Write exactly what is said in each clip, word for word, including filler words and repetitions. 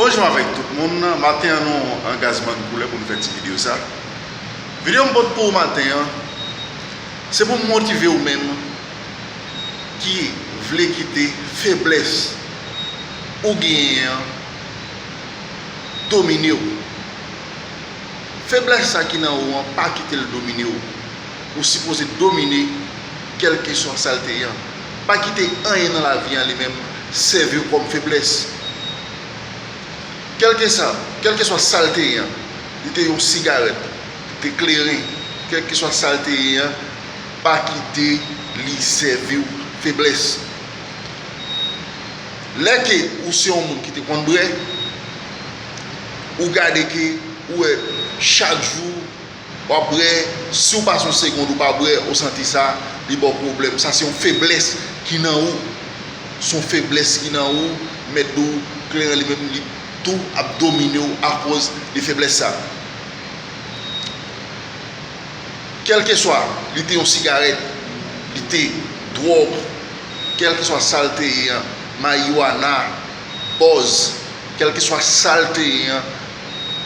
Bonjou avèk tout moun. Maten an, nou an gaz mann koulè pou nou fè ti videyo sa. Videyo m pote pou ou maten an, se pou m motive ou menm ki vle kite feblès ou genyen an domine w. Feblès sa ki nan ou an, pa kite l domine w. Ou sipoze domine kèlkeswa sa l te ye an. Pa kite anyen nan lavi an li menm sèvi w kòm feblès. Kèlkesa, kèlkeswa sa l te ye an, li te yon sigarèt, li te kleren, kèlkeswa sa l te ye an, pa kite li sèvi w feblès. Lè ke ou se yon moun ki te konn bwè, ou gade ke ou wè chak jou w ap bwè, si w pase yon segonn ou pa bwè, ou santi sa, li ba w pwoblèm. Sa se yon feblès ki nan ou. Se yon feblès ki nan ou, mèt di w, kleren li menm, li tou ap domine w akoz de feblès sa. Kèlkeswa, li te yon sigarèt, li te dwòg, kèlkeswa sa l te ye an, mariwana, bòz, kèlkeswa sa l te ye an,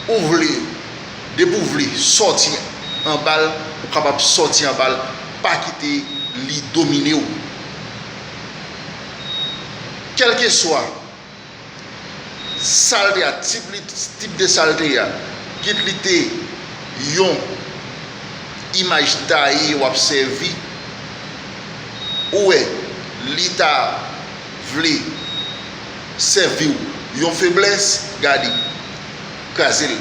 ou vle, depi w vle sòti anba l, ou kapab sòti anba l, pa kite li domine w. Kèlkeswa sa l te a, tip li, tip de sa l te a, kit li te yon imaj taye w ap sèvi, ou wè, li ta vle sèvi w yon feblès, gade, kraze l,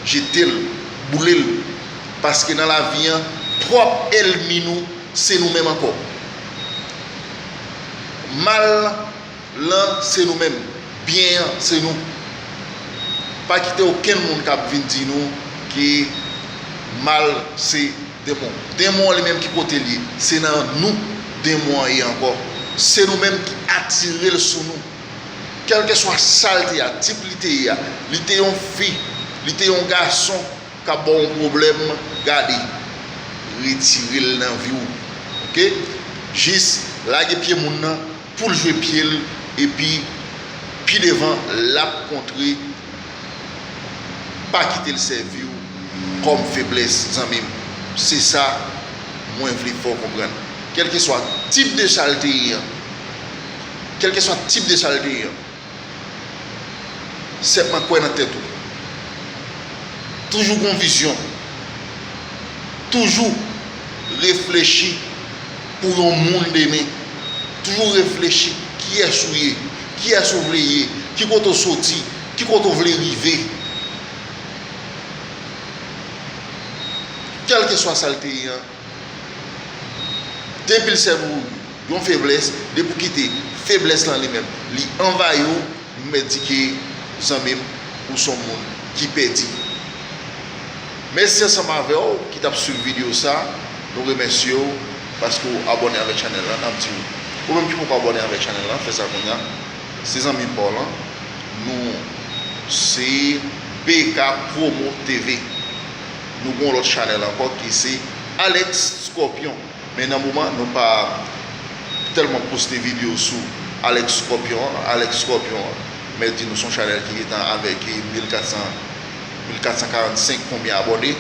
jete l, boule l, paske nan lavi an, pwòp ènmi nou, se nou menm ankò. Mal lan se nou menm, byen an se nou. Pa kite okenn moun k ap vin di nou ke mal se denmon. Denmon an li menm ki kote l ye? Se nan nou denmon an ye ankò. Se nou menm ki atire l sou nou. Kèlkeswa sa l te a, tip li te ye a, li te yon fi, li te yon gason k ap ba w yon pwoblèm, gade, retire l nan vi w. Oke? Jis lage pye moun nan pou l jwe pye l, epi pi devan, l ap kontre. Pa kite l sèvi w kòm feblès, zanmi m. Se sa mwen vle fè w konprann. Kèlkeswa tip de sa l te ye an, kèlkeswa tip de sa l te ye an, sèlman kwè nan tèt ou. Toujou gon vizyon. Toujou reflechi pou yon moun demen. Toujou reflechi kiyès ou ye, kiyès ou vle ye, ki kote w soti, ki kote w vle rive. Kèlkeswa sa l te ye an, depi l sèvi w yon feblès, depi w kite feblès lan li menm, li anvayi w, m mèt di ke, zanmi m, ou se yon moun ki pèdi. Mèsi ansanm avè w ki t ap swiv videyo sa. Nou remèsye w paske w abòne avèk chanèl la. N ap di w, ou menm ki poko abòne avèk chanèl la, fè sa kounye a. Se zanmi pa w lan. Nou se B K Promo T V. Nou gen yon lòt chanèl ankò ki se Alex Scorpion. Men nan moman, nou pa tèlman poste videyo sou Alex Scorpion an. Alex Scorpion an, mèt di nou se yon chanèl ki gentan avèk mil kat san, mil kat san karannsenk konbyen abòne.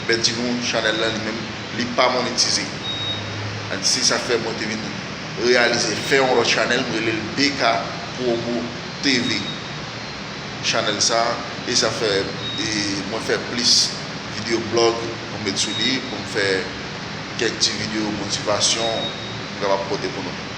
Mèt di nou chanèl lan li menm, li pa monetize. Se sa k fè mwen te vin reyalize fè yon lòt chanèl, m rele l B K Promo T V. Chanèl sa, e sa fè, e mwen fè plis videyo blòg pou m met sou li, pou m fè kèk ti videyo motivasyon m kapab pote pou nou.